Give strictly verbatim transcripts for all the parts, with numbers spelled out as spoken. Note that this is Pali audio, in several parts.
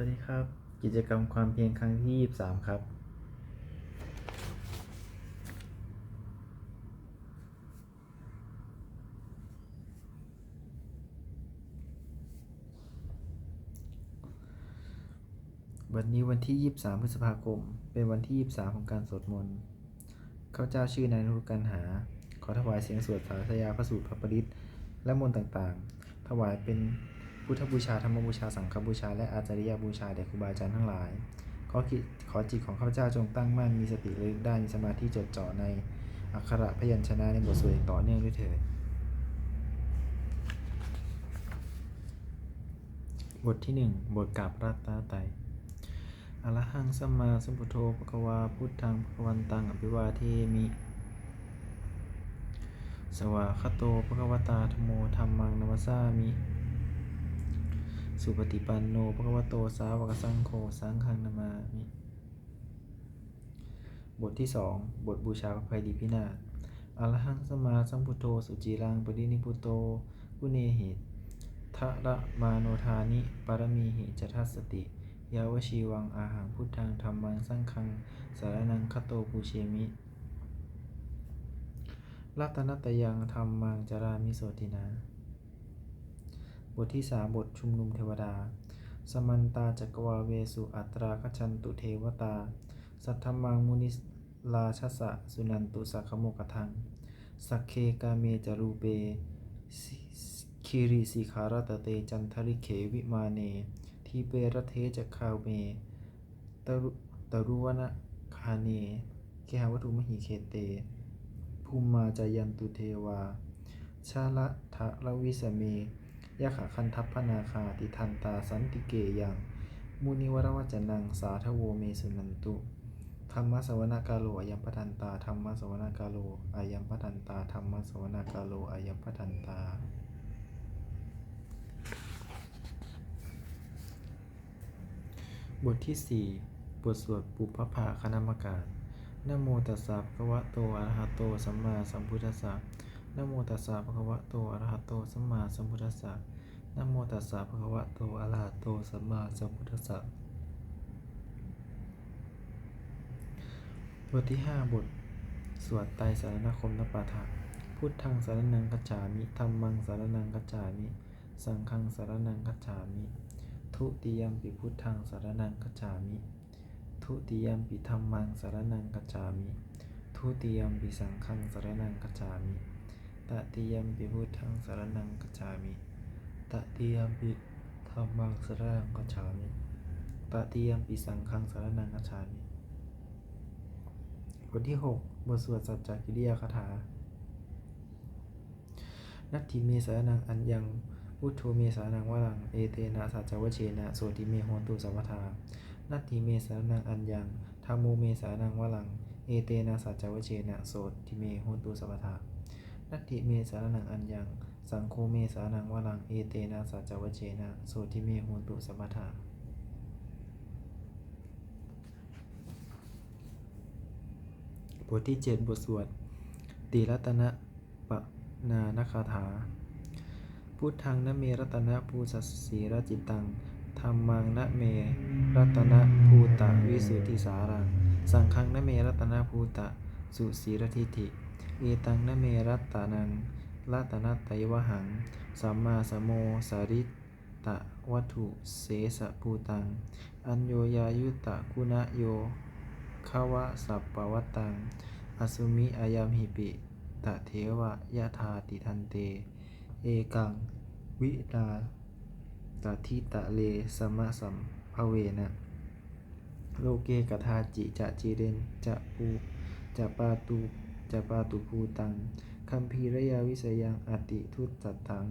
วัสดีครับ กิจกรรมความเพียรครั้งที่ ยี่สิบสาม ครับ วันนี้วันที่ ยี่สิบสาม พฤษภาคม เป็นวันที่ ยี่สิบสาม ของการสวดมนต์ ข้าพเจ้าชื่อนายนุรุกันหา ขอถวายเสียงสวดสาธยายพระสูตรพระปริตรและมนต์ต่างๆ ถวายเป็นพุทธบูชา ธรรมบูชา สังฆบูชา และอาจาริยบูชาแด่ครูบาอาจารย์ทั้งหลาย ขอจิตขอจิตของข้าพเจ้าจงตั้งมั่น มีสติระลึกได้ มีสมาธิจดจ่อในอักขระพยัญชนะในบทสวดอย่างต่อเนื่องด้วยเถิด บทที่หนึ่ง บทกราบพระรัตนตรัย Arahaṃ sammāsambuddho bhagavā, buddhaṃ bhagavantaṃ abhivādemi. Svākkhāto bhagavatā dhammo, dhammaṃ namassāmi. Supaṭipanno bhagavato sāvakasaṅgho, saṅghaṃ namāmi. บทที่สอง บทบูชาพระภัยดีพินาศ Arahaṃ sammāsambuddho suciraṃ parinibbuto, guṇehi dharamāno dāni pāramīhi ca dassati. Yāvajīvaṃ ahaṃ buddhaṃ dhammaṃ saṅghaṃ saraṇaṃ gato, pūjemi ratanattayaṃ, dhammaṃ carāmi sotthinā. บทที่สาม บทชุมนุมเทวดา Samantā cakkavāḷesu atrāgacchantu devatā, saddhammaṃ munirājassa suṇantu saggamokkhadaṃ. Sagge kāme ca rūpe girisikharataṭe cantalikkhe vimāne, dīpe raṭṭhe ca gāme taru taruvanagahane gehavatthumhi khette, bhummā cāyantu devā jalathalavisame yakkhagandhabbanāgā, tiṭṭhantā santike yaṃ munivaravacanaṃ sādhavo me suṇantu. Dhammassavanakālo ayambhadantā. Dhammassavanakālo ayambhadantā. Dhammassavanakālo ayambhadantā. บทที่สี่ บทสวดปุพพะภาคณมการ Namo tassa bhagavato arahato sammāsambuddhassa. Namo tassa bhagavato arahato sammāsambuddhassa. Namo tassa bhagavato arahato sammāsambuddhassa. บทที่ห้า บทสวดไตรสรณคมนปาฐะ Buddhaṃ saraṇaṃ gacchāmi. Dhammaṃ saraṇaṃ gacchāmi. Saṅghaṃ saraṇaṃ gacchāmi. Dutiyampi buddhaṃ saraṇaṃ gacchāmi. Dutiyampi dhammaṃ saraṇaṃ gacchāmi. Dutiyampi saṅghaṃ saraṇaṃ gacchāmi. Tatiyampi buddhaṃ saraṇaṃ gacchāmi. Tatiyampi dhammaṃ saraṇaṃ gacchāmi. Tatiyampi saṅghaṃ saraṇaṃ gacchāmi. บทที่หก บทสวดสัจจกิริยาคาถา Natthi me saraṇaṃ aññaṃ, buddho me saraṇaṃ varaṃ, etena saccavajjena sotthi me hotu sabbadā. Natthi me saraṇaṃ aññaṃ, dhammo me saraṇaṃ varaṃ, etena saccavajjena sotthi me hotu sabbadā. Natthi me saraṇaṃ aññaṃ, saṅgho me saraṇaṃ varaṃ, etena saccavajjena sotthi me hotu sabbadā. บทที่เจ็ด บทสวดติรัตนป นานคาถา Buddhaṃ name ratanabhūtasīladiṭṭhaṃ, dhammaṃ name ratanabhūtavisuddhisāraṃ, saṅghaṃ name ratanabhūtasusīladiṭṭhiṃ, etaṃ name ratanaṃ ratanattayavhaṃ, sammā sambodhisattva tavatthu sesabhūtaṃ, aññoññayuttaguṇayogavasappavattāṃ, asmiṃ āyamhepi tadeva yathā. Tiṭṭhante ekaṃ vinā tathitale samasambhavena, loke kadāci ca ciraṃ ca pū ca pātu ca pātubhūtaṃ, gambhīrañāṇavisayaṃ atiduddattaṃ,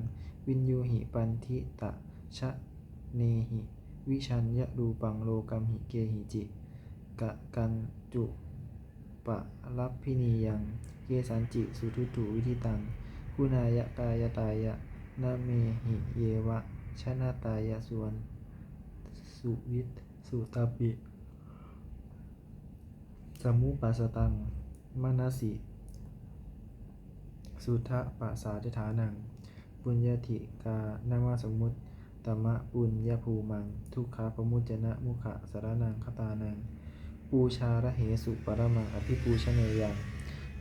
viññūhi paṇḍitajanehi vijjeyya rūpaṃ, lokamhi kehici kañcupalabbhiniyaṃ, kesañci suṭṭhuttu vidiṭṭhaṃ, guṇāya kayañātaya, nāmehi yeva janatāya, suvaṃ suviṃ sutaṃpi samupassatāṃ, manasi suddhapasārithānaṃ, puññādhikāramassammūhaṃ, uttamapuññabhūmaṃ, dukkhappamuccanamukhaṃ, saraṇaṃ gatānaṃ pūjārahesuṃ, paramaṃ abhipūjaneyyaṃ.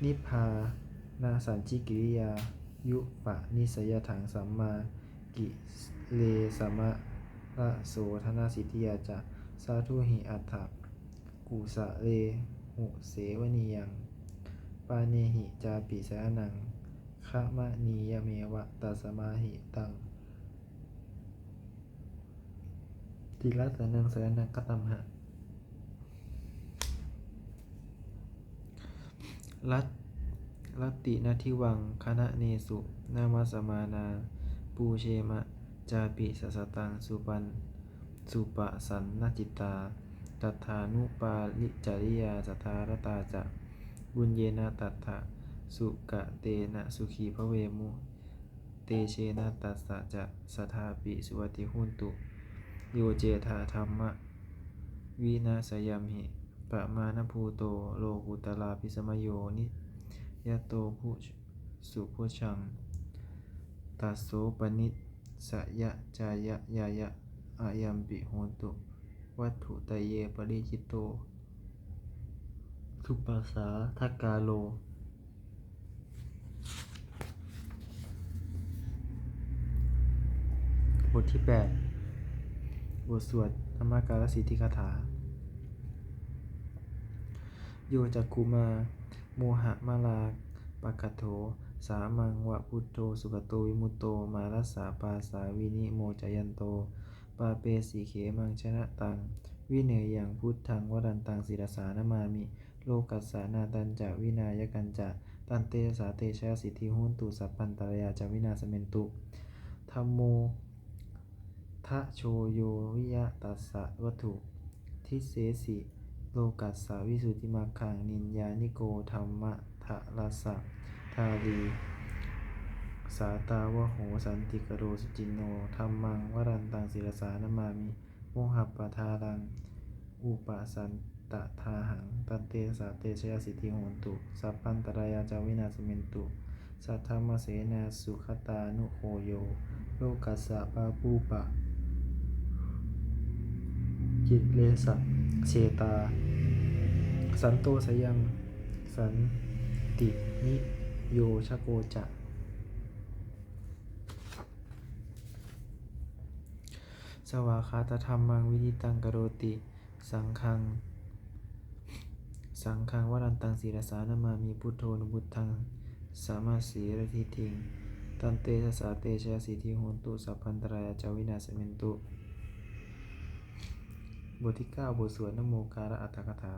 Nibbānasacchikiriyāyupanissayatthaṃ, sammākilesamalasodhanasiddhiyā ca, sādhūhi attha kusalehu sevanīyaṃ, pāṇehi cāpi saraṇaṃ gamanīyameva, tasmā hi taṃ tiratanaṃ saraṇaṃ gatamha. Rat- Rattinadivaṃ khaṇanesu namassāma, pūjema cāpi sataṃ supaṃ- supasannacittā. Tathānuparicariyā sadā ratā ca, puññena tattha sukatena sukhī bhavemu. Tejena tassa ca saddāpi suvatthi hotu, yo cettha dhammavinasayamhi, pamāṇabhūto lokuttaravīsamyo, niyato bhu- subhujaṃ tasopanissayajayāya, ayampi hotu vatthuttaye paricito supasādakāro. บทที่แปด บทสวดนมการสิทธิคาถา Yo cakkhumā mohamalāpakaṭṭho, sāmaṃ va buddho sugato vimutto, mārassa pāsā vinimocayanto, pāpesi khemaṃ janataṃ vineyyaṃ, buddhaṃ varantaṃ sirasā namāmi, lokassa nāthañca vināyakañca, tantejasā te jayasiddhi hotu, sabbantarāyā ca vināsamentu. Dhammo dhajo yo viya tassa vatthu, disesi lokassa visuddhimaggaṃ, niyyāniko dhammadharassa dhārī, sātāvaho santikaro suciṇṇo, dhammaṃ varantaṃ sirasā namāmi, mohappadālaṃ upasantatādāhaṃ, tantejasā te jayasiddhi hotu, sabbantarāyā ca vināsamentu. Saddhammasenā sugatānugo yo, lokassa pāpūpakilesajetā, santo sayaṃ santiniyojako ca, svākkhātadhammaṃ viditaṃ karoti, saṅghaṃ saṅghaṃ varantaṃ sirasā namāmi, buddho nu buddhaṃ samasīladiṭṭhiṃ, tantejasā te jayasiddhi hotu, sabbantarāyā ca vināsamentu. บทที่เก้า บทสวดนโมการอัตถกถา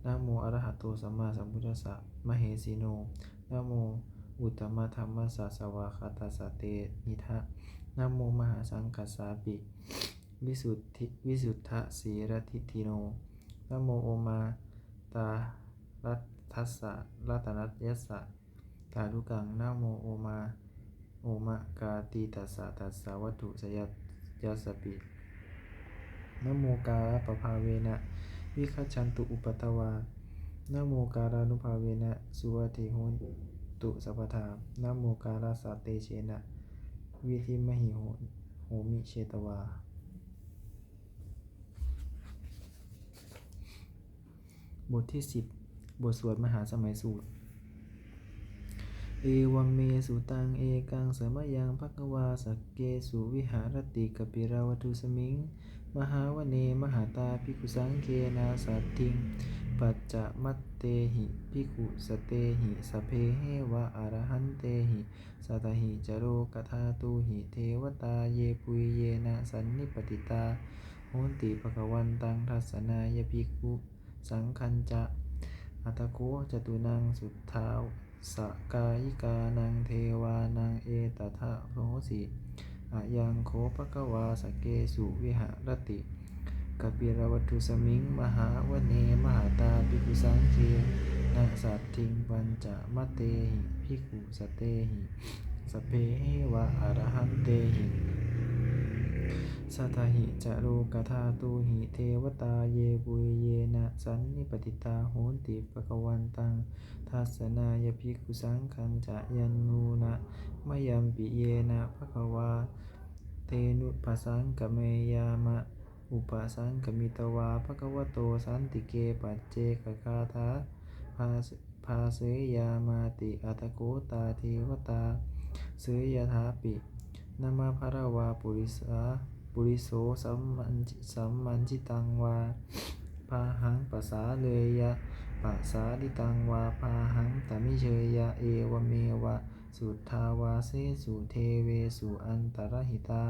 Namo arahato sammāsambuddhassa mahesino, namo uttamadhammassa svākkhātassatthemita, namo mahāsaṅghassāpi visuddhi- visuddhasīladiṭṭhino, namo omātaraddhassa ratanattayassa tarukaṃ, namo omā- omakātītassa tassa vatthuttayassapi, namokārappabhāvena vigacchantu upaddavā, namokārānubhāvena suvatthi hotu sabbadā, namokārassa tejena vidhimahi ho- homi jetvā. บทที่สิบ บทสวดมหาสมัยสูตร Evaṃ me sutaṃ. Ekaṃ samayaṃ bhagavā sakkesu viharati kapilavatthusmiṃ mahāvane mahatā bhikkhusaṅghena saddhiṃ pañcamattehi bhikkhusatehi sabbeheva arahantehi. Sattahi ca lokadhātūhi devatā yebhuyyena sannipatitā honti bhagavantaṃ dassanāya bhikkhusaṅghañca. Atha kho catunnaṃ suddhāvāsakāyikānaṃ devānaṃ etadahosi: Ayaṃ kho bhagavā sakkesu viharati kapilavatthusmiṃ mahāvane mahatā bhikkhusaṅghena saddhiṃ pañcamattehi bhikkhusatehi sabbeheva arahantehi. Sattahi ca lokadhātūhi devatā yebhuyyena sannipatitā honti bhagavantaṃ dassanāya bhikkhusaṅghañca. Yannūna mayampi yena bhagavā tenupasaṅkameyyāma. Upasaṅkamitvā bhagavato santike paccekagāthā bhāse- bhāseyyāmāti. Atha kho tā devatā seyyathāpi nāma balavā purisā puriso sammaññitaṃ vā bāhaṃ pasāreyya, pasāritaṃ vā bāhaṃ samijeyya, evameva suddhāvāsesu devesu antarahitā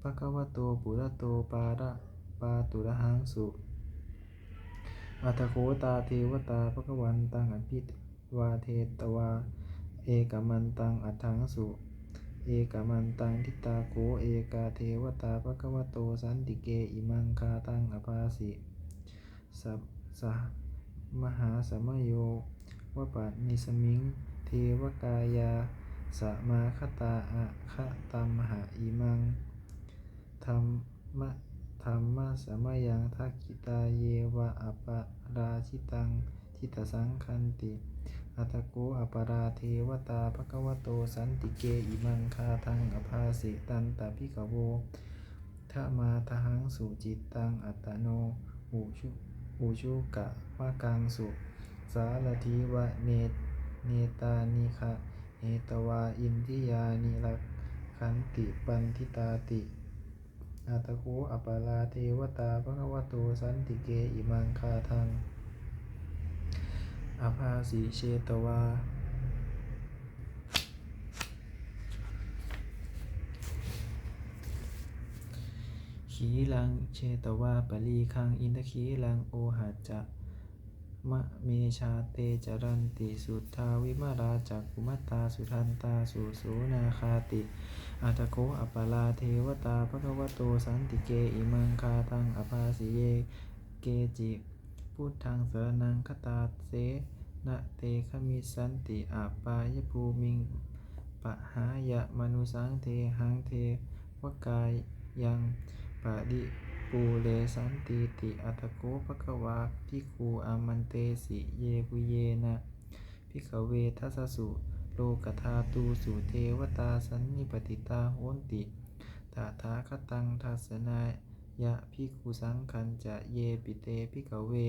bhagavato purato pāturahaṃsu. Atha kho tā devatā bhagavantaṃ abhivādetvā ekamantaṃ aṭṭhaṃsu. Ekamantaṃ ṭhitā kho ekā devatā bhagavato santike imaṃ gāthaṃ abhāsi: Sa- sa- Mahāsamayo vappatismiṃ devakāyā samāgatā, āgatamha imaṃ dhamma- dhammasamayaṃ dakkhitāyeva aparājitasaṅghanti. Atha kho aparā devatā bhagavato santike imaṃ gāthaṃ abhāsi: Tatra bhikkhavo samādahaṃsu cittaṃ attano uju- ujukamakaṃsu, sārathīva ne- nettāni gahetvā indriyāni rakkhanti paṇḍitāti. Atha kho aparā devatā bhagavato santike imaṃ gāthaṃ abhāsi: Chetvā khīlaṃ chetvā palighaṃ indakhīlaṃ ohacca manejā, te caranti suddhā vimalā cakkhumatā sudantā susunāgāti. Atha kho aparā devatā bhagavato santike imaṃ gāthaṃ abhāsi: Ye keci buddhaṃ saraṇaṃ gatāse, na te gamissanti apāyabhūmiṃ, pahāya mānusaṃ dehaṃ devakāyaṃ paripūressantīti. Atha kho bhagavā bhikkhū āmantesi: Yebhuyyena bhikkhave dasasu lokadhātūsu devatā sannipatitā honti tathāgataṃ dassanāya bhikkhusaṅghañca, yepi te bhikkhave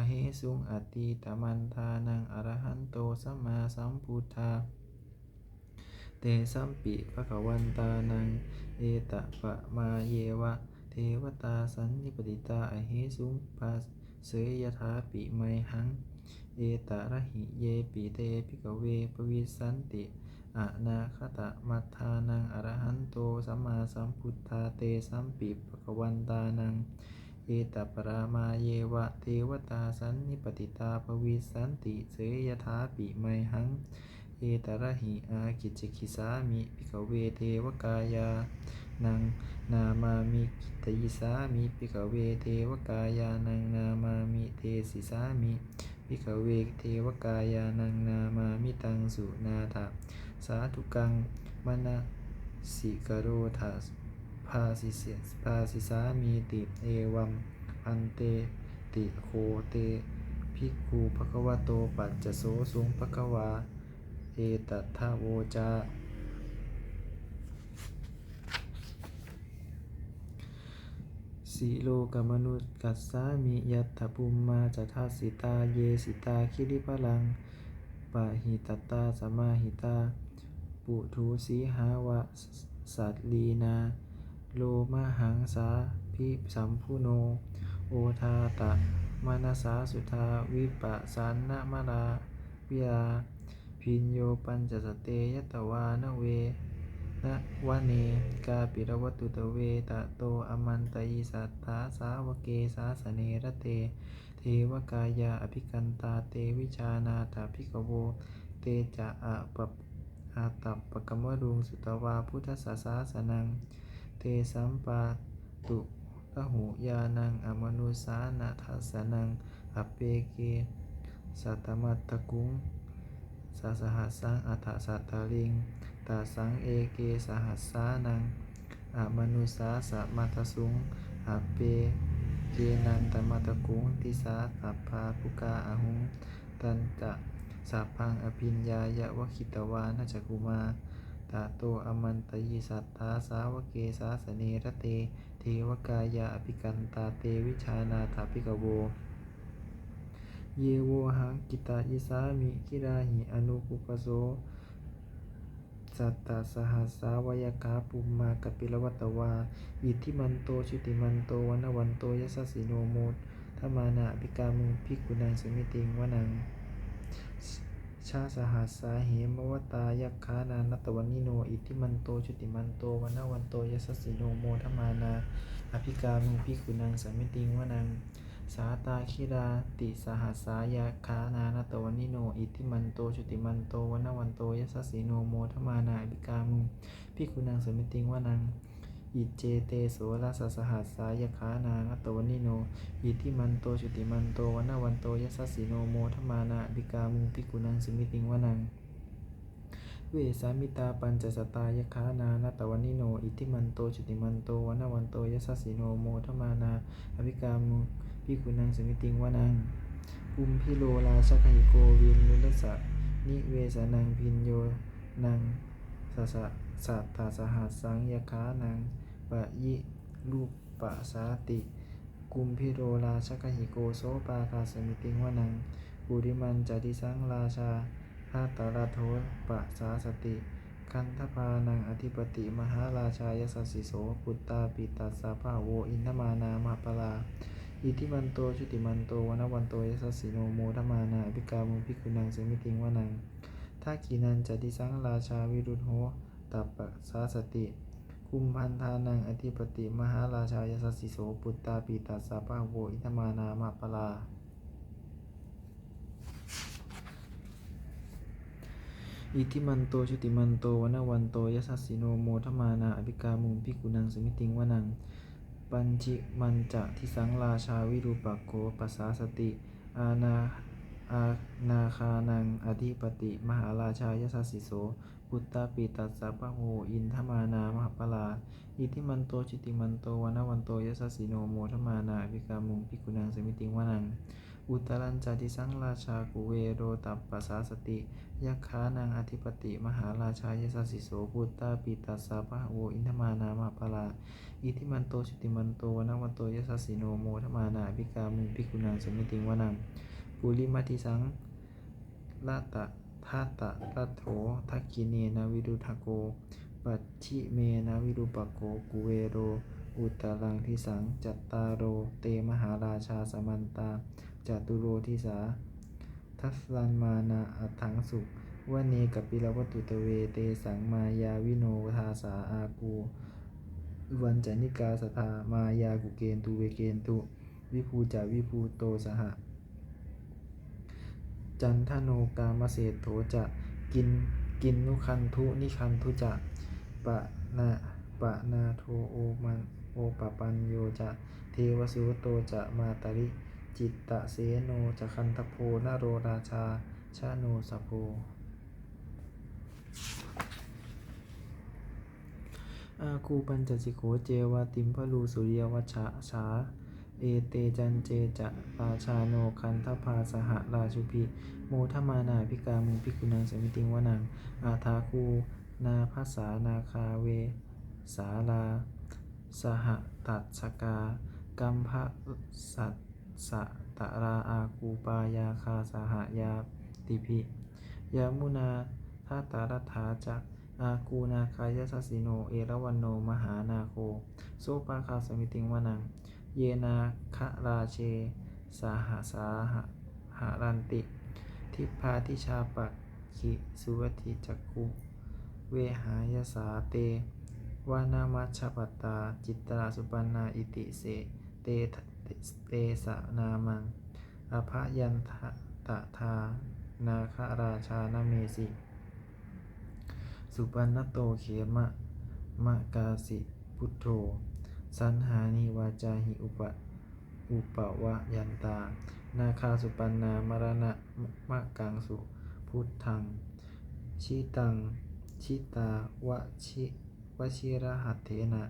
ahesuṃ atītamaddhānaṃ arahanto sammāsambuddhā, tesampi bhagavantānaṃ etaparamāyeva devatā sannipatitā ahesuṃ bhāseyyāthāpi mayhaṃ etarahi. Yepi te bhikkhave bhavissanti anāgatamaddhānaṃ arahanto sammāsambuddhā, tesampi bhagavantānaṃ etaparamāyeva devatā sannipatitā bhavissanti seyyathāpi mayhaṃ etarahi. Ācikkhissāmi bhikkhave devakāyānaṃ nāmāni, kittayissāmi bhikkhave devakāyānaṃ nāmāni, desissāmi bhikkhave devakāyānaṃ nāmāni. Taṃ suṇātha sādhukaṃ manasikarotha bhāsissāmīti. Evaṃ bhanteti kho te bhikkhū bhagavato paccassosuṃ. Bhagavā etadavoca: Silokamanukassāmi, yattha bhummā tadassitā; ye sitā girigabbharaṃ, pahitattā samāhitā. Puthū sīhāva sallīnā, lomahaṃsābhisambhuno; odātamanasā suddhā, vippasannamanāvilā. Bhiyyo pañcasate ñatvā, nave vane kāpilavatthave; tato āmantayi satthā, sāvake sāsane rate. Devakāyā abhikkantā, te vijānātha bhikkhavo; te ca ātappamakaruṃ, sutvā buddhassa sāsanaṃ. Tesampāturahu ñāṇaṃ, amanussāna dassanaṃ; appeke satamaddakkhuṃ, sasahassaṃ atha sattariṃ. Taṃ saṃ eke sahassānaṃ, amanussāna dassasuṃ; appekenantamaddakkhuṃ, disā sabbā phuṭā ahuṃ. Tañca sabbaṃ abhiññāya, vavatthitvāna cakkhumā; Tato āmantayi satthā sāvake sāsane rate, devakāyā abhikkantā te vijānātha bhikkhavo. Ye vohaṃ kittayissāmi girāhi anupubbaso. Sattasahassā va yakkhā bhummā kāpilavatthavā, iddhimanto jutimanto vaṇṇavanto yasassino, modamānā abhikkāmuṃ bhikkhūnaṃ samitiṃ vanaṃ. Chasahassā hemavatā yakkhā nānattavaṇṇino, iddhimanto jutimanto vaṇṇavanto yasassino, modamānā abhikkāmuṃ bhikkhūnaṃ samitiṃ vanaṃ. Sātāgirā tisahassā yakkhā nānattavaṇṇino, iddhimanto jutimanto vaṇṇavanto yasassino, modamānā abhikkāmuṃ bhikkhūnaṃ samitiṃ vanaṃ. Iccete soḷasasahassā yakkhā nānattavaṇṇino, iddhimanto jutimanto vaṇṇavanto yasassino, modamānā abhikkāmuṃ bhikkhūnaṃ samitiṃ vanaṃ. Vessāmittā pañcasatā yakkhā nānattavaṇṇino, iddhimanto jutimanto vaṇṇavanto yasassino, modamānā abhikkāmuṃ bhikkhūnaṃ samitiṃ vanaṃ. Kumbhīro rājagahiko virūḷhassa nivesanaṃ, bhiyyo naṃ sasa- satasahassaṃ yakkhānaṃ payirupāsati, kumbhīro rājagahiko sopāga samitiṃ vanaṃ. Purimañca disaṃ rājā dhataraṭṭho pasāsati, gandhabbānaṃ ādhipati mahārājā yasassi so. Puttāpi tassa bahavo indanāmā mahabbalā, iddhimanto jutimanto vaṇṇavanto yasassino, modamānā abhikkāmuṃ bhikkhūnaṃ samitiṃ vanaṃ. Dakkhiṇañca disaṃ rājā virūḷho tappasāsati, kumbhaṇḍānaṃ ādhipati mahārājā yasassi so. Puttāpi tassa bahavo indanāmā mahabbalā, iddhimanto jutimanto vaṇṇavanto yasassino, modamānā abhikkāmuṃ bhikkhūnaṃ samitiṃ vanaṃ. Pacchimañca disaṃ rājā virūpakkho pasāsati, anā- anāgānaṃ ādhipati mahārājā yasassi so. Puttāpi tassa bahavo indanāmā mahabbalā, iddhimanto jutimanto vaṇṇavanto yasassino, modamānā abhikkāmuṃ bhikkhūnaṃ samitiṃ vanaṃ. Uttarañca disaṃ rājā kuvero tappasāsati, yakkhānaṃ ādhipati mahārājā yasassi so. Puttāpi tassa bahavo indanāmā mahabbalā, iddhimanto jutimanto vaṇṇavanto yasassino, modamānā abhikkāmuṃ bhikkhūnaṃ samitiṃ vanaṃ. Purimadisaṃ dhataraṭṭho, dakkhiṇena virūḷhako, pacchimena virūpakkho, kuvero uttaraṃ disaṃ. Cattāro te mahārājā samantā caturo disā, daddallamānā aṭṭhaṃsu vane kāpilavatthave. Tesaṃ māyāvino dāsā āgū vañcanikā saṭhā, māyā kuṭeṇḍu veṭeṇḍu viṭū ca viṭuṭo saha, candano kāmaseṭṭho ca kinnughaṇḍu nighaṇḍu ca, pana- panādo oma- opapaṇṇo ca devasūto ca mātali, cittaseno ca gandhabbo naḷorājā janosabho. Āgū pañcasikho ceva timbarū suriyavacchasā, ete caññe ca rājāno gandhabbā saha rājubhi, modamānā abhikkāmuṃ bhikkhūnaṃ samitiṃ vanaṃ. Athāgū nābhasā nāgā vesālā sahatacchakā, kambalassatarā āgū pāyāgā saha ñātibhi. Yāmunā dhataraṭṭhā ca āgū nāgā yasassino, erāvaṇo mahānāgo sopāga samitiṃ vanaṃ. Ye nāgarāje sahasā haranti dibbā dijā pakkhi suvatthi cakkhū, vehāyasā te vanamajjhapattā citrā supaṇṇā, iti se- te- tesa nāmaṃ. Abhayantadā nāgarājānamesi supaṇṇato khemamakāsi buddho, saṇhāhi vācāhi upa- upavhayantā nāgā supaṇṇā maraṇamakaṃsu buddhaṃ, jitaṃ jitā vaji- vajirahatthena,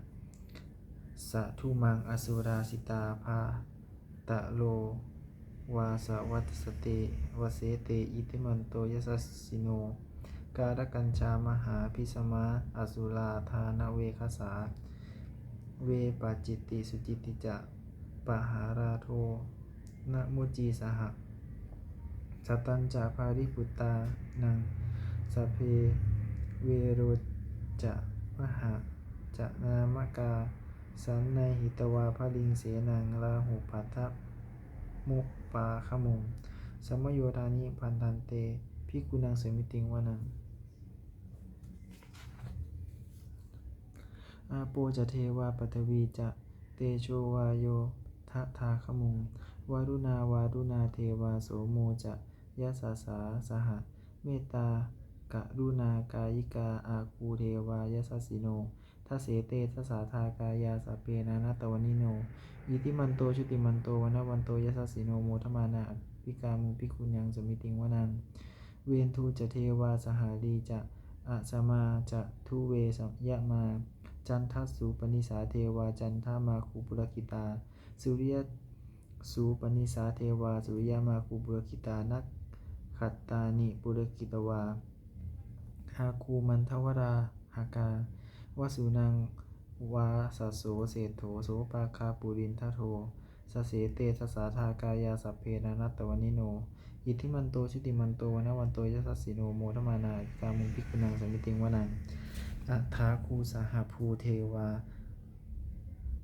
sādhumaṃ asurā sitā bhātaro vāsavassete, vassete iddhimanto yasassino, kālakañjā mahābhismā asurā dānaveghasā vepacitti sucitti ca pahārādo namucī saha. Satañca baliputtānaṃ sabbe verocanāmakā sannayhitvā baliṃ senaṃ rāhubhaddamupāgamuṃ samayodāni bhaddante bhikkhūnaṃ samitiṃ vanaṃ. Āpo ca devā paṭhavī ca tejo vāyo tadāgamuṃ varuṇā vāruṇā devā somo ca yasasā saha. Mettākaruṇākāyikā āgū devā yasassino dasete dasadhā kāyā sabbe nānattavaṇṇino iddhimanto jutimanto vaṇṇavanto yasassino modamānā abhikkāmuṃ bhikkhūnaṃ samitiṃ vanaṃ. Veṇḍū ca devā sahalī ca asamā ca duve yamā candassūpanisā devā candamāgū purakkhitā suriyassūpanisā devā suriyamāgū purakkhitā nakkhattāni purakkhitvā āgū mandavalāhakā vasūnaṃ vāsavo seṭṭho sopāga purindado dasete dasadhā kāyā sabbe nānattavaṇṇino iddhimanto jutimanto vaṇṇavanto yasassino modamānā abhikkāmuṃ bhikkhūnaṃ samitiṃ vanaṃ. Athāgū sahabhū devā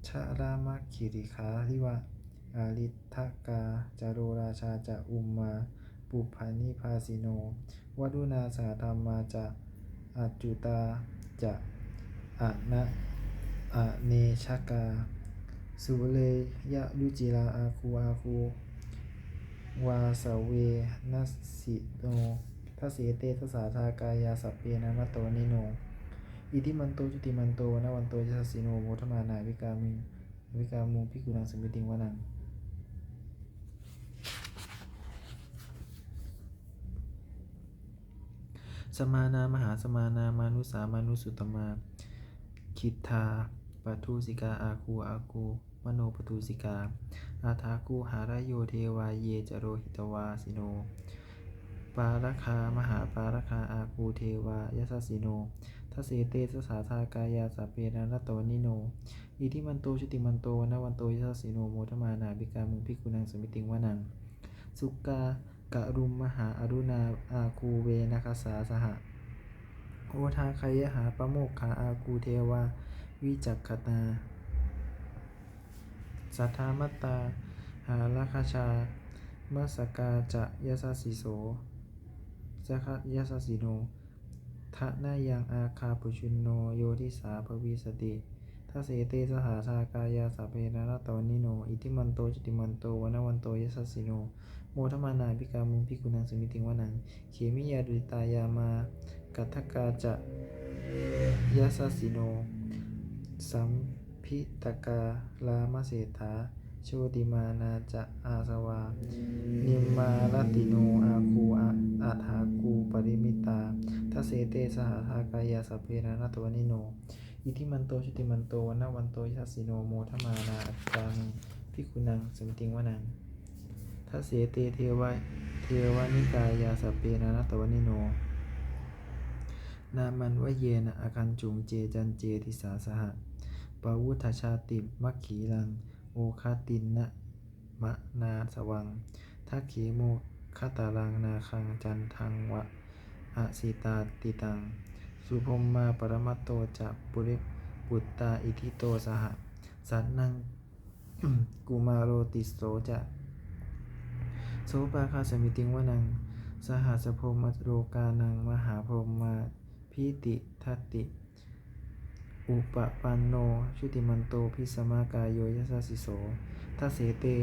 jalamaggisikhāriva ariṭṭhakā ca ro rājā ca ummāpupphanibhāsino varuṇā sahadhammā ca accutā ca ana anejakā sūleyyarucirā āgū āgū vāsavenassino dasete dasadhā kāyā sabbe nānattavaṇṇino iddhimanto jutimanto vaṇṇavanto yasassino modamānā abhikkāmuṃ abhikkāmuṃ bhikkhūnaṃ samitiṃ vanaṃ. Samānā mahāsamānā mānusā mānusuttamā khiḍḍā padūsikā āgū āgū manopadūsikā athāgū harayo devā ye ca lohitavāsino pāragā mahāpāragā āgū devā yasassino dasete dasadhā kāyā sabbe nānattavaṇṇino iddhimanto jutimanto vaṇṇavanto yasassino modamānā abhikkāmuṃ bhikkhūnaṃ samitiṃ vanaṃ. Sukkā karumhā aruṇā āgū venakkhasaha odātagayhā pāmokkhā āgū devā vicakkhaṇā sadāmattā hāragajā massakā ca yasassiso yasassino thanayaṃ āgā pajjunno yo disā bhavissati dasete dasadhā kāyā sabbe nānattavaṇṇino iddhimanto jutimanto vaṇṇavanto yasassino modamānā abhikkāmuṃ bhikkhūnaṃ samitiṃ vanaṃ. Khemiyā tusitā yāmā kaṭṭhakā ca yasassino lam bhitakā lāmaseṭṭhā jotināmā ca āsavā nimmānaratino āgū athāgū parimittā dasete dasadhā kāyā sabbe nānattavaṇṇino iddhimanto jutimanto vaṇṇavanto yasassino modamānā abhikkāmuṃ bhikkhūnaṃ samitiṃ vanaṃ. Dasete devanikāyā sabbe nānattavaṇṇino nāmanvayena āgañchuṃ ye caññe disā saha pavutthajātimakkhilaṃ oghatiṇṇamanāsavaṃ dakkhemoghataraṃ nāgaṃ candaṃva asitātitaṃ subrahmā paramatto ca puttānidhito saha sanaṅkumāro tisso ca sopāga samitiṃ vanaṃ. Sahassabrahmalokānaṃ mahābrahmābhitiṭṭhati upapanno jutimanto bhismākāyo yasassiso dasete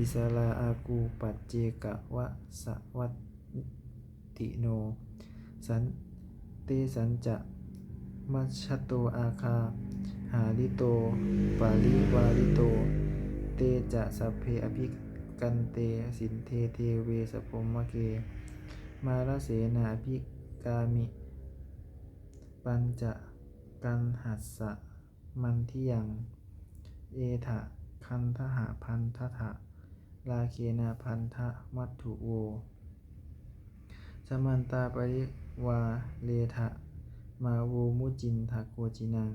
issarā āgū paccekavasavattino tesañca majjhato āgā hārito parivārito te ca sabbe abhikkante sinde deve sabrahmake mārasenā abhikkāmi pañcakanhassa mandiyaṃ etha gaṇhatha bandhatha rāgena bandhamatthu vo samantā pari vāretha mā vo muciṃ saṅkoci naṃ.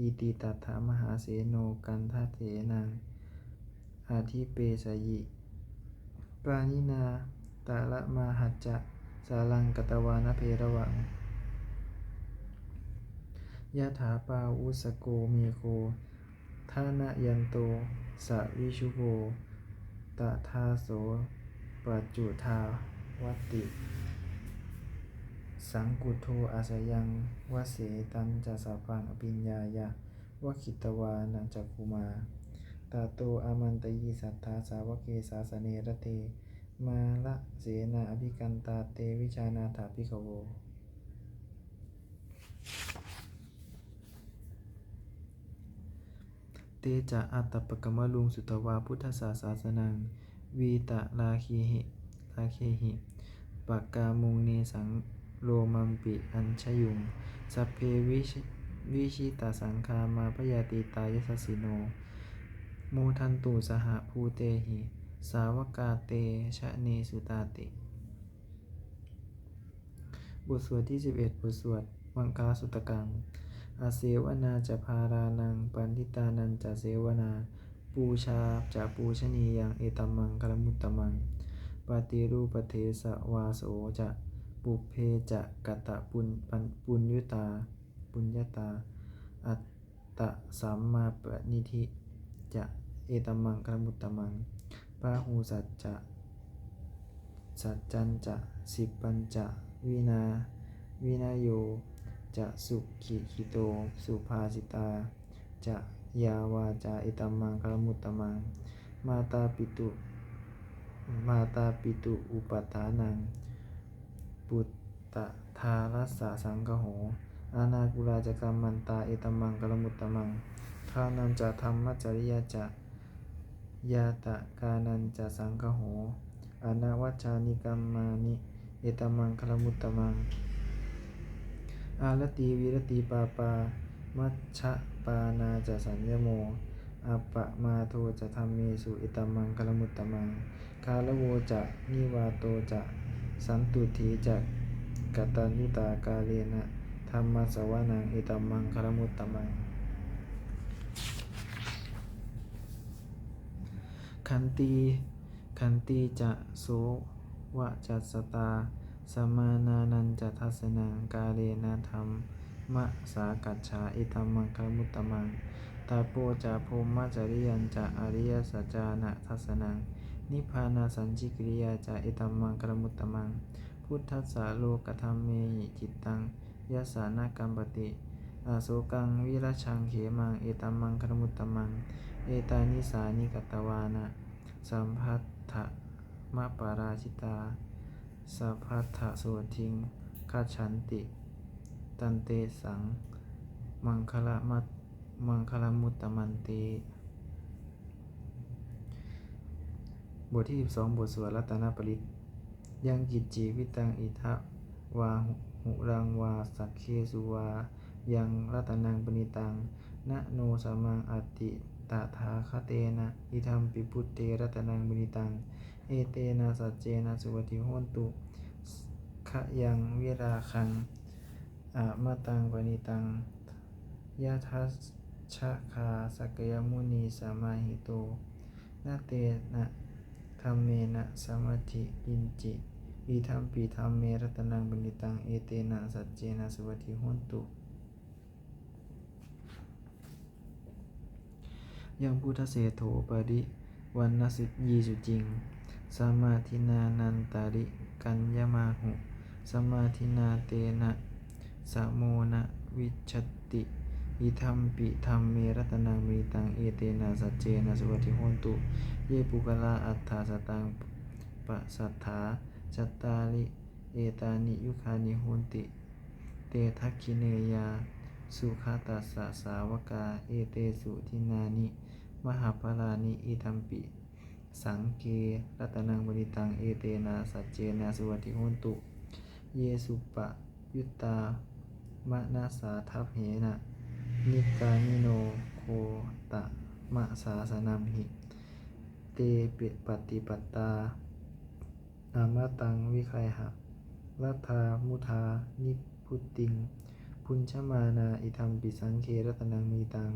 Iti tattha mahāseno kaṇhasenaṃ adhipesayi. Pāṇinā talamāhacca saraṃ katvāna bheravaṃ. Yathā pāvussako megho thanayanto savijjuko, tadā so paccudāvatti saṅkuddho asayaṃvase. Tañca sabbaṃ abhiññāya vavatthitvāna cakkhumā, tato āmantayi satthā sāvake sāsane rate. Mārasenā abhikkantā te vijānātha bhikkhavo. Te ca ātappamakaruṃ sutvā buddhassa sāsanaṃ, vītarāgehi rāgehi pakkāmuṃ nesaṃ lomampi iñjayuṃ. Sabbe vij- vijitasaṅgāmā bhayātītā yasassino, modantu saha bhūtehi sāvakā te janesutāti. บทสวดที่สิบเอ็ด บทสวดมังคลสุตตัง Asevanā ca bālānaṃ, paṇḍitānañca sevanā, pūjā ca pūjanīyaṃ, etammaṅgalamuttamaṃ. Paṭirūpadesavāso ca, pubbe ca katapuññatā, puññatā, attasammāpaṇidhi ca, etammaṅgalamuttamaṃ. Bāhusacca saccañca, sippañca vinā- vinayo ca, susikkhito subhāsitā ca, yā vācā, etammaṅgalamuttamaṃ. Mātāpitu- mātāpitu upaṭṭhānaṃ, puttadārassa saṅgaho, anākulā ca kammantā, etammaṅgalamuttamaṃ. Dānañca dhammacariyā ca, ñātakānañca saṅgaho, anavajjāni kammāni, etammaṅgalamuttamaṃ. Āratī viratī pāpā, majjapānā ca saññamo, appamādo ca dhammesu, etammaṅgalamuttamaṃ. Gāravo ca nivāto ca, santuṭṭhī ca kataññutā, kālena dhammassavanaṃ, etammaṅgalamuttamaṃ. Khantī khantī ca sovacassatā, samaṇānañca dassanaṃ, kālena dhammasākacchā, etammaṅgalamuttamaṃ. Tapo ca brahmacariyañca, ariyasaccāna dassanaṃ, nibbānasacchikiriyā ca, etammaṅgalamuttamaṃ. Phuṭṭhassa lokadhammehi, cittaṃ yassa na kampati, asokaṃ virajaṃ khemaṃ, etammaṅgalamuttamaṃ. Etādisāni katvāna, sabbatthamaparājitā, sabbattha sotthiṃ gacchanti, tantesaṃ maṅgalamat- maṅgalamuttamanti. บทที่สิบสอง บทสวดรัตนปริตร Yaṅkiñci vittaṃ idha vā huraṃ vā, saggesu vā yaṃ ratanaṃ paṇītaṃ, na no samaṃ atthi tathāgatena, idampi buddhe ratanaṃ paṇītaṃ, etena saccena suvatthi hotu. Khayaṃ virāgaṃ amataṃ paṇītaṃ, yadajjhagā sakyamunī samāhito, na tena dhammena samatthi kiñci, idampi dhamme ratanaṃ paṇītaṃ, etena saccena suvatthi hotu. Yaṃ buddhaseṭṭho parivaṇṇayī suciṃ, samādhinā nāntarikaññamāhu, samādhinā tena samo na vijjati, idampi dhamme ratanaṃ paṇītaṃ, etena saccena suvatthi hotu. Ye puggalā aṭṭha sataṃ pasaṭṭhā, cattāri etāni yugāni honti, te dakkhiṇeyyā sugatassa sāvakā, etesu dinnāni mahapphalāni, idampi saṅghe ratanaṃ paṇītaṃ, etena saccena suvatthi hotu. Ye suppayuttā manasā daḷhena, nikkāmino gotamasāsanamhi, te pattipattā amataṃ vigayha, Laddhā mudhā nibbutiṃ bhuñjamānā idampi saṅghe ratanaṃ paṇītaṃ.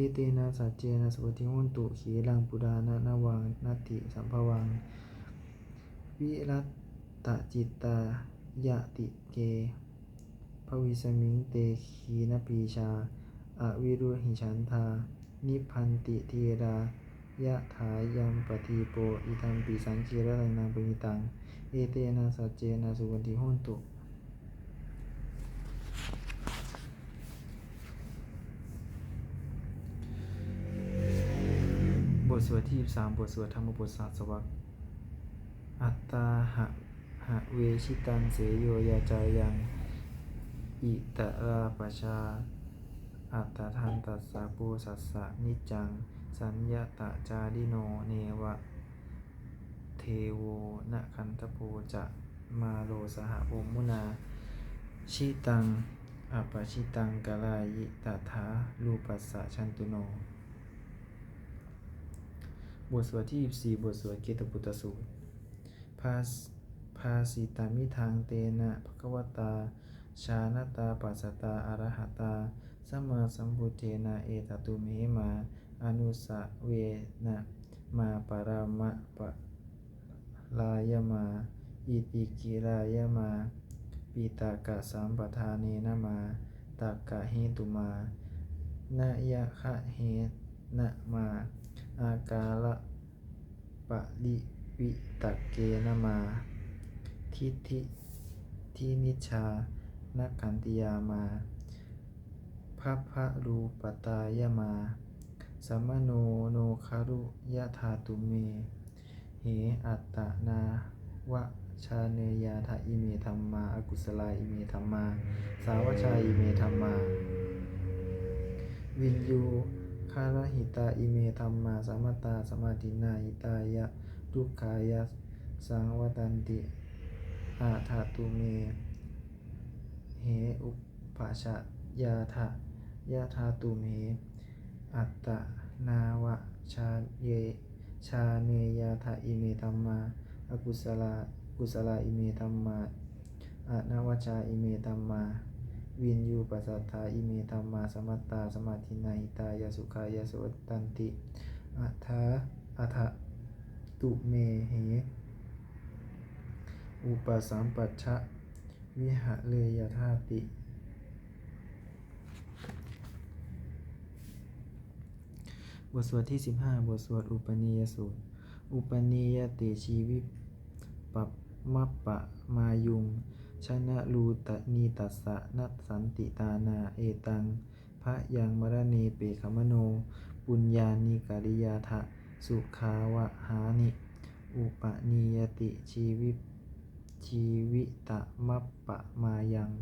Etena saccena suvatthi hotu khīlaṃ purāṇanavaṃ natthi sambhavaṃ virattacittāyatike bhavasmiṃ te khīṇabījā aviruḷhichandā nibbanti dhīrā yathāyampadīpo idampi saṅghe ratanaṃ paṇītaṃ. Etena saccena suvatthi hotu. บทสวดที่สิบสาม บทสวดธรรมบทสหัสวรรค Atthāhave jitaṃ seyyo yācāyaṃ itarā pajā attadantassa phussassa niccaṃ saññatacārino neva devo na gandhabbo ca māro saha vo munā jitaṃ apajitaṃ karāhi tathārūpassa jantuno. บทสวดที่สิบสี่ บทสวดเกตปุตตสูตร Bhāsitamidaṃ tena bhagavatā jānatā passatā arahatā sammāsambuddhena etadhumhe mā anussavena mā parama parāyamā itikirāyamā piṭakasampadānena mā takkahetumā nāyakahena mā akāla parivitakkena mā diṭṭhinicchā nakkhattiyā mā bhabbarūpatāya mā samāno no khāru yathā tumhe he attanāvacāneyyattha ime dhammā akusalā ime dhammā sāvajjā ime dhammā viññūhīnahitā ime dhammā samattā samādinnā hitāya dukkhāya saṃvattanti. Attha tumhe he upajjhāyātha yathā tumhe attanāvacāneyyattha ime dhammā akusalā kusalā ime dhammā anavajjā ime dhammā viññūhīpasaṭṭhā ime dhammā samattā samādinnā hitāya sukhāya saṃvattanti. Attha attha tumhe upasampajja vihareyyathāti. บทสวดที่สิบห้า บทสวดอุปเนยยสูตร Upanīyati jīvitpammapamāyuṃ janarūtanītassa nassanti tāṇā etaṃ bhayaṃ maraṇe pekkhamāno puññāni kariyatha sukhāvahāni. Upanīyati jīvi jīvitamappamāyaṃ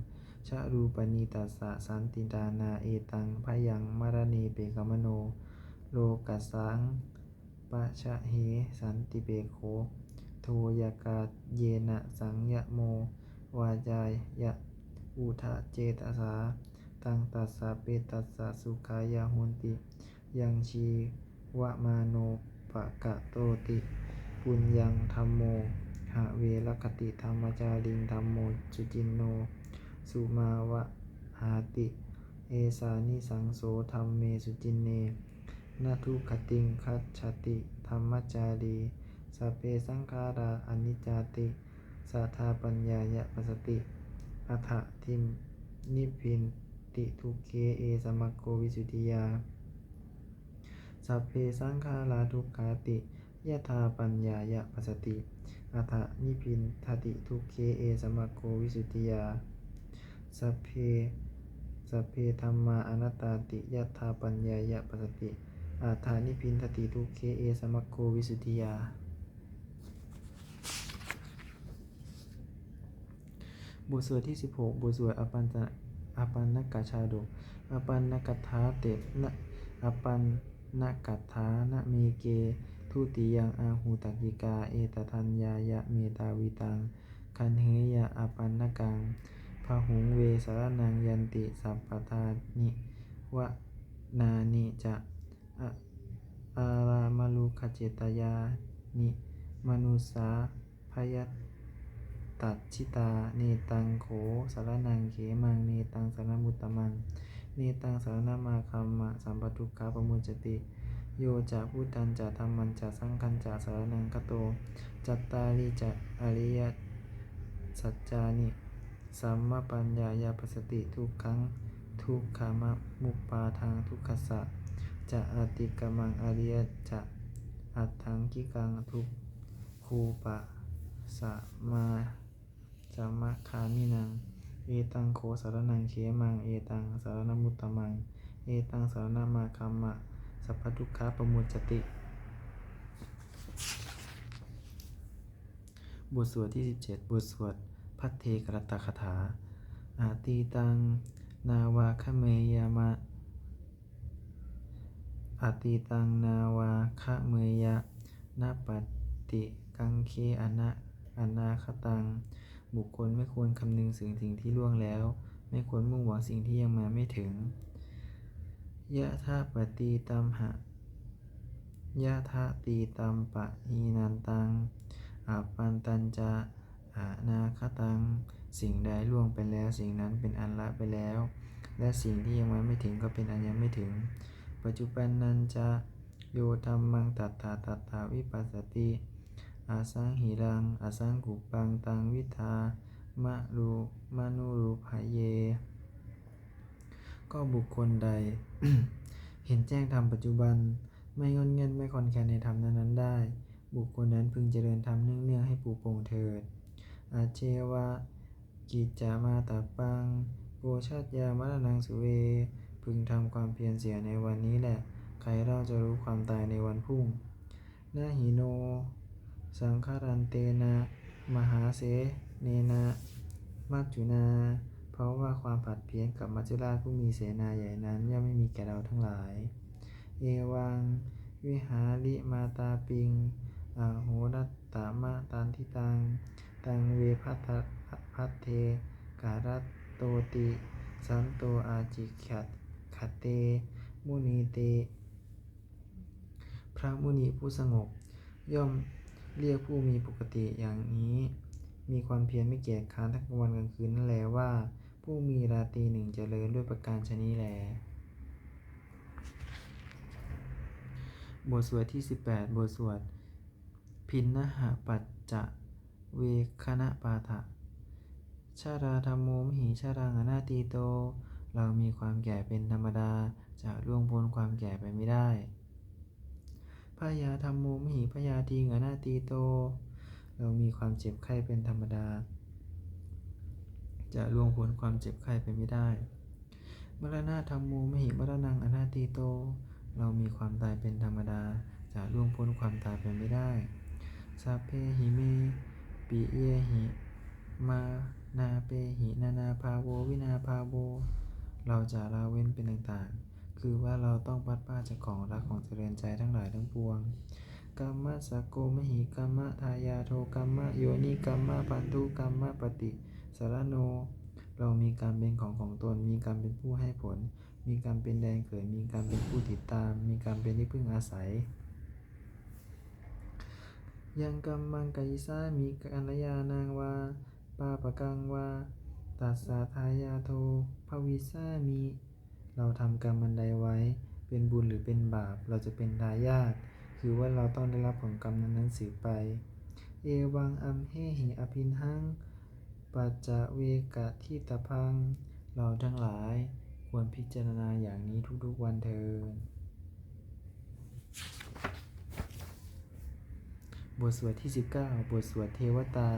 jarūpanītassa nassanti tāṇā etaṃ bhayaṃ maraṇe pekkhamāno lokassaṃ pajāhe santipekkho. Dhoyakāyena saṃyamo vācāya uda cetasā taṃ tassa petassa sukhāya honti. Yaṃ jīvamāno pakatoti puññaṃ dhammo have rakkhati dhammacāriṃ dhammo suciṇṇo sumāvahāti. Esānisaṃso dhamme suciṇṇe na duggatiṃ gacchati dhammacārī. Sabbe saṅkhārā aniccāti yathāpaññāya passati. Atha nibbindati dukkhe esa maggo visuddhiyā. Sabbe saṅkhārā dukkhāti yathāpaññāya passati. Atha nibbindati dukkhe esa maggo visuddhiyā. Sabbe sabbe dhammā anattāti yathāpaññāya passati. Atha nibbindati dukkhe esa maggo visuddhiyā. บทสวดที่สิบหก บทสวดอปันจะ อปันนกชาดก Apannagatha te na apannagatha nāmake dutiyaṃ āhu takkikā etadaññāya mettāvidhaṃ gaṇheyya apannakaṃ. Bahuṃ ve saraṇaṃ yanti sabbatāni vanāni ca ārāmarukkhacetyāni manussā bhaya tacchitā. Netaṃ kho saraṇaṃ khemaṃ, netaṃ saraṇamuttamaṃ, netaṃ saraṇamāgamma, sabbadukkhā pamuccati. Yo ca buddhañca dhammañca saṅghañca saraṇaṃ gato, cattāri ca ariyasaccāni sammappaññāya passati: dukkhaṃ dukkhamupādaṃ, dukkhassa ca atikkamaṃ, ariyañca aṭṭhaṅgikaṃ dukkhopasamagāminaṃ. Etaṃ kho saraṇaṃ khemaṃ, etaṃ saraṇamuttamaṃ, etaṃ saraṇamāgamma, sabbadukkhā pamuccati. บทสวดที่สิบเจ็ด บทสวดภัทเทกรัตตคาถา Atītaṃ nānvāgameyya ma, atītaṃ nānvāgameyya, nappaṭikaṅkhe ana, anāgataṃ. บุคคลไม่ควรคำนึงถึงสิ่งที่ล่วงแล้ว ไม่ควรมุ่งหวังสิ่งที่ยังมาไม่ถึง Yadatītampahīnantaṃ, yadatītampahīnantaṃ, appattañca anāgataṃ. สิ่งใดล่วงไปแล้ว สิ่งนั้นเป็นอันละไปแล้ว และสิ่งที่ยังมาไม่ถึงก็เป็นอันยังไม่ถึง Paccuppannañca yo dhammaṃ, tattha tattha vipassati, asaṃhiraṃ asaṅkuppaṃ, taṃ viddhā manubrūhaye. ก็บุคคลใด เห็นแจ้งธรรมปัจจุบัน ไม่ง่อนแง่นไม่คลอนแคลนในธรรมนั้นๆได้ บุคคลนั้นพึงเจริญธรรมเนืองๆให้ปูโป่งเถิด Ajjeva kiccamātappaṃ, ko jaññā maraṇaṃ suve. พึงทำความเพียรเสียในวันนี้แหละ ใครเล่าจะรู้ความตายในวันพรุ่ง Na hi no saṅgarantena, mahāsenena maccunā. เพราะว่าความผัดเพี้ยนกับมัจจุราชผู้มีเสนาใหญ่นั้น ย่อมไม่มีแก่เราทั้งหลาย Evaṃ vihārimātāpiṃ, ahorattamatanditaṃ, taṃ ve bhaddekarattoti, santo ācikkhate muni. พระมุนีผู้สงบ ย่อมเรียกผู้มีปกติอย่างนี้ มีความเพียรไม่เกียจคร้านทั้งกลางวันกลางคืนนั่นแลว่า ผู้มีราตรีหนึ่งเจริญ ด้วยประการฉะนี้แล บทสวดที่สิบแปด บทสวด Piṇhapaccavekkhaṇapāṭha. Jarādhammomhi jaraṃ anatīto. เรามีความแก่เป็นธรรมดา จะล่วงพ้นความแก่ไปไม่ได้ Byādhammomhi byādhiṃ anatīto. เรามีความเจ็บไข้เป็นธรรมดา จะล่วงพ้นความเจ็บไข้ไปไม่ได้ Maraṇadhammomhi maraṇaṃ anatīto. เรามีความตายเป็นธรรมดา จะล่วงพ้นความตายไปไม่ได้ Sabbehi me piyehi manāpehi nānābhāvo vinābhāvo. เราจะละเว้นเป็นต่างๆ คือว่าเราต้องพลัดพรากจากของรักของเจริญใจทั้งหลายทั้งปวง Kammassakomhi kammadāyādo kammayoni kammabandhu kammapaṭisaraṇo. เรามีกรรมเป็นของของตน มีกรรมเป็นผู้ให้ผล มีกรรมเป็นแดนเกิด มีกรรมเป็นผู้ติดตาม มีกรรมเป็นที่พึ่งอาศัย Yaṃ kammaṃ karissāmi kalyāṇaṃ vā pāpakaṃ vā, tassa dāyādo bhavissāmi. เราทำกรรมอันใดไว้ เป็นบุญหรือเป็นบาป เราจะเป็นทายาท คือว่าเราต้องได้รับผลกรรมนั้นๆสืบไป Evaṃ amhehi abhiṇhaṃ paccavekkhatitabbaṃ. เราทั้งหลายควรพิจารณาอย่างนี้ทุกๆวันเทอญ บทสวดที่สิบเก้า บทสวดเทวตา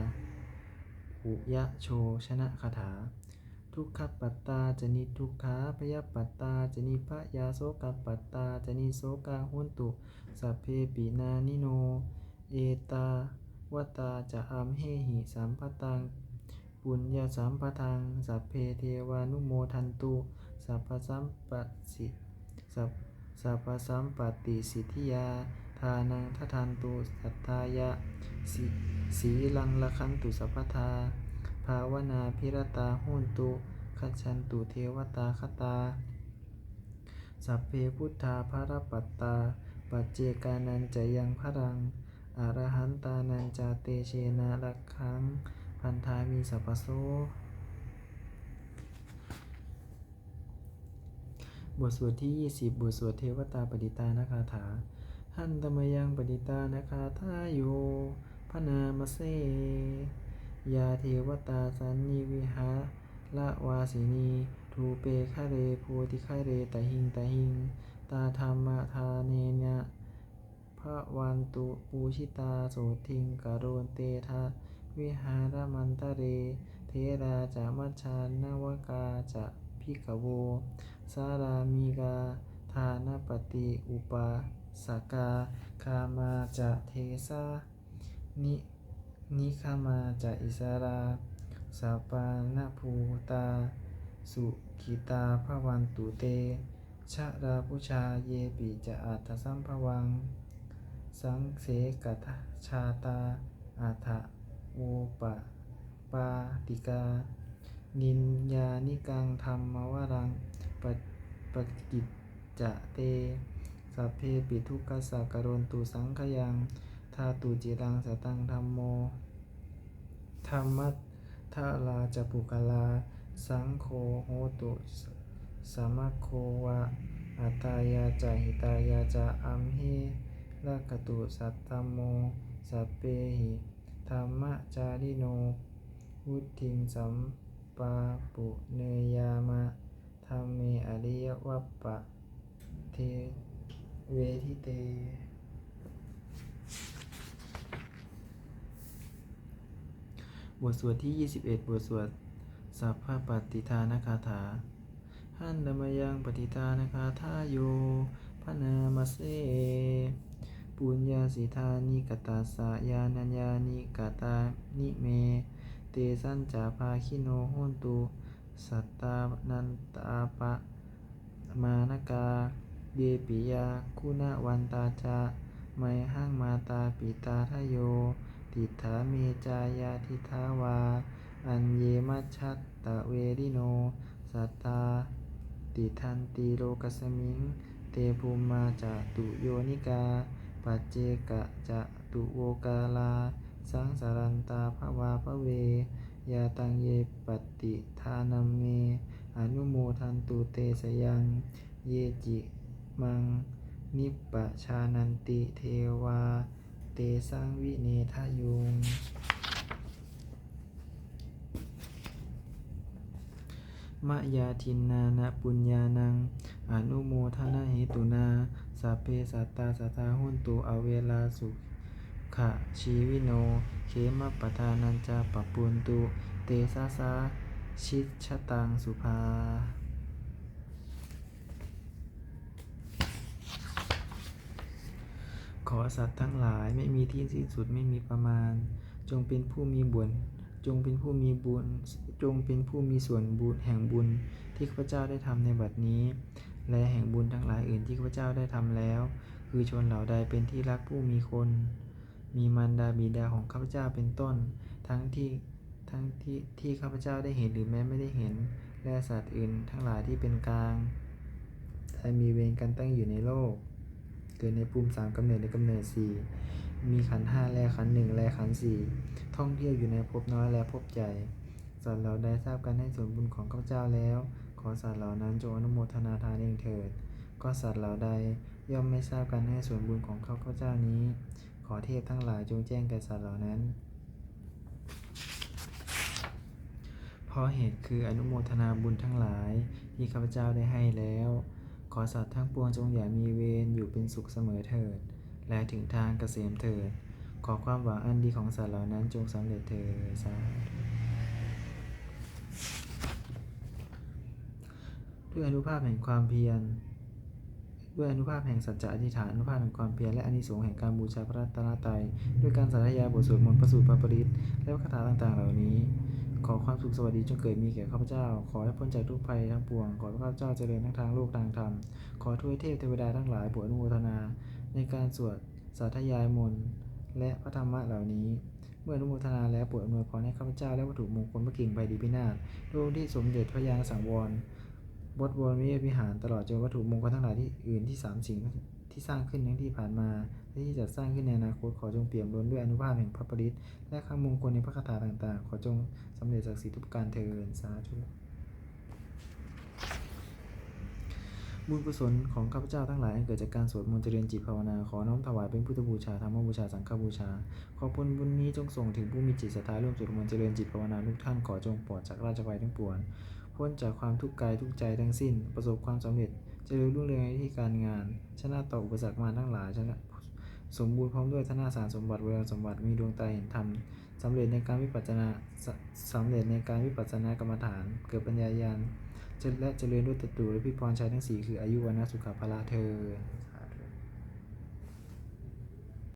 อุยโชชนคาถา Dukkhappattā ca niddukkhā, bhayappattā ca nibbhayā, sokappattā ca nissokā, hontu sabbepi pāṇino. Ettāvatā ca amhehi sambhataṃ puññasampadaṃ, sabbe devānumodantu, sabbasampatti, sab-, sabbasampattisiddhiyā. Dānaṃ dadantu saddhāya, sī-, sīlaṃ rakkhantu sabbadā, bhāvanābhiratā hontu, gacchantu devatāgatā. Sabbe buddhā balappattā, paccekānañca yaṃ balaṃ, arahantānañca tejena, rakkhaṃ bandhāmi sabbaso. บทสวดที่ ยี่สิบ บทสวดเทวตาปฏิทานคาถา Handa mayaṃ pattidānagāthāyo bhaṇāma se. Yā devatā sannivihāravāsinī, thūpe ghare bodhighare tahiṃ tahiṃ, tā dhammadānena bhavantu pūjitā, sotthiṃ karontedha vihāramaṇḍale. Therā ca majjhā navakā ca bhikkhavo, sārāmikā dānapatī upāsakā, gāmā ca desā ni- nigamā ca issarā, sappāṇabhūtā sukhitā bhavantu te. Jalābujā yepi ca aṇḍasambhavaṃ, saṃsedajātā athavopapātikā, niyyānikaṃ dhammavaraṃ pa- paṭicca te, sabbepi dukkhassa karontu saṅkhayaṃ. Ṭhātu ciraṃ sataṃ dhammo, dhammaddharā ca puggalā, saṅgho hotu samaggo va, atthāya ca hitāya ca. Amhe rakkhatu saddhammo, sabbehi dhammacārino, vuḍḍhiṃ sampāpuṇeyyāma, dhamme ariyappavedite. บทสวดที่ ยี่สิบเอ็ด บทสวดสัพพปฏิทานคาถา Handa mayaṃ pattidānagāthāyo bhaṇāma se. Puññassidāni katassa yānaññāni katāni me, tesañca bhāgino hontu sattānantāpa- māṇakā. Ye piyā guṇavantā ca mayhaṃ mātā pitādāyo, diṭṭhā me ca ñātidhā vā aññe majjhattaverino, sattā tiṭṭhanti lokasmiṃ, te bhummā catuyonikā paccekacatuvokārā, saṃsarantā bhavābhave. Yā taṃ ye pattidānamme anumodantu te sayaṃ, ye cimaṃ nibbajānanti devā tesaṃ vinetayuṃ. Mayā dinnāna puññānaṃ anumodanahetunā, sabbe sattā sadā hontu averā sukhajīvino, khemappadañca pubbantu tejasā jayasiddhi dhanaṃ. ขอสัตว์ทั้งหลายไม่มีที่สิ้นสุดไม่มีประมาณ จงเป็นผู้มีบุญ จงเป็นผู้มีบุญ จงเป็นผู้มีส่วนบุญแห่งบุญที่ข้าพเจ้าได้ทำในบัดนี้ และแห่งบุญทั้งหลายอื่นที่ข้าพเจ้าได้ทำแล้ว คือชนเหล่าใดเป็นที่รักผู้มีคน มีมารดาบิดาของข้าพเจ้าเป็นต้น ทั้งที่ ทั้งที่ ที่ข้าพเจ้าได้เห็นหรือแม้ไม่ได้เห็น และสัตว์อื่นทั้งหลายที่เป็นกลาง ได้มีเวรกันตั้งอยู่ในโลก เกิดในภูมิสามกำเนิด ในกำเนิดสี่ มีขันธ์ห้าและขันธ์หนึ่งและขันธ์สี่ ท่องเที่ยวอยู่ในภพน้อยและภพใหญ่ สัตว์เหล่าใดทราบการให้ส่วนบุญของข้าพเจ้าแล้ว ขอสัตว์เหล่านั้นจงอนุโมทนาทานเองเถิด ก็สัตว์เหล่าใดย่อมไม่ทราบการให้ส่วนบุญของข้าพเจ้านี้ ขอเทพทั้งหลายจงแจ้งแก่สัตว์เหล่านั้น เพราะเหตุคืออนุโมทนาบุญทั้งหลายที่ข้าพเจ้าได้ให้แล้ว ขอสัตว์ทั้งปวงจงอย่ามีเวร อยู่เป็นสุขเสมอเถิด และถึงทางเกษมเถิด ขอความหวังอันดีของสัตว์เหล่านั้นจงสำเร็จเถิด สาธุ ด้วยอานุภาพแห่งความเพียร ด้วยอานุภาพแห่งสัจจะอธิษฐาน อานุภาพแห่งความเพียร และอานิสงส์แห่งการบูชาพระรัตนตรัย ด้วยการสาธยายบทสวดมนต์ พระสูตร พระปริตร และพระคาถาต่างๆ เหล่านี้ ขอความสุขสวัสดีจงเกิดมีแก่ข้าพเจ้า ขอให้พ้นจากทุกข์ภัยทั้งปวง ขอให้ข้าพเจ้าเจริญทั้งทางโลกทางธรรม ขอทวยเทพเทวดาทั้งหลายโปรดอนุโมทนา ในการสวดสาธยายมนต์ และพระธรรมะเหล่านี้ เมื่ออนุโมทนาแล้วโปรดอำนวยพรให้ข้าพเจ้า และวัตถุมงคลพระกิ่งไพรดีพินาศ ด้วยองค์ที่สมเด็จพระญาณสังวร บวรวิเวกวิหาร ตลอดจนวัตถุมงคลทั้งหลายที่อื่นที่สามสิ่ง ที่สร้างขึ้นทั้งที่ผ่านมาและที่จะสร้างขึ้นในอนาคต ขอจงเปี่ยมล้นด้วยอานุภาพแห่งพระปริตรและคำมงคลในพระคาถาต่างๆ ขอจงสำเร็จศักดิ์สิทธิ์ทุกประการเทอญ สาธุ บุญกุศลของข้าพเจ้าทั้งหลายอันเกิดจากการสวดมนต์เจริญจิตภาวนา ขอน้อมถวายเป็นพุทธบูชา ธรรมบูชา สังฆบูชา ขอผลบุญนี้จงส่งถึงผู้มีจิตศรัทธาร่วมสวดมนต์เจริญจิตภาวนาทุกท่าน ขอจงปลอดจากราชภัยทั้งปวง พ้นจากความทุกข์กายทุกข์ใจทั้งสิ้น ประสบความสำเร็จ เจริญรุ่งเรืองในที่การงาน ชนะต่ออุปสรรคมารทั้งหลาย ชนะ สมบูรณ์พร้อมด้วยธนสารสมบัติ บริวารสมบัติ มีดวงตาเห็นธรรม สำเร็จในการวิปัสสนา ส- สำเร็จในการวิปัสสนากรรมฐาน เกิดปัญญาญาณ และเจริญด้วยจตุรพิธพรชัยทั้งสี่ คืออายุ วรรณะ สุขะ พละ เทอญ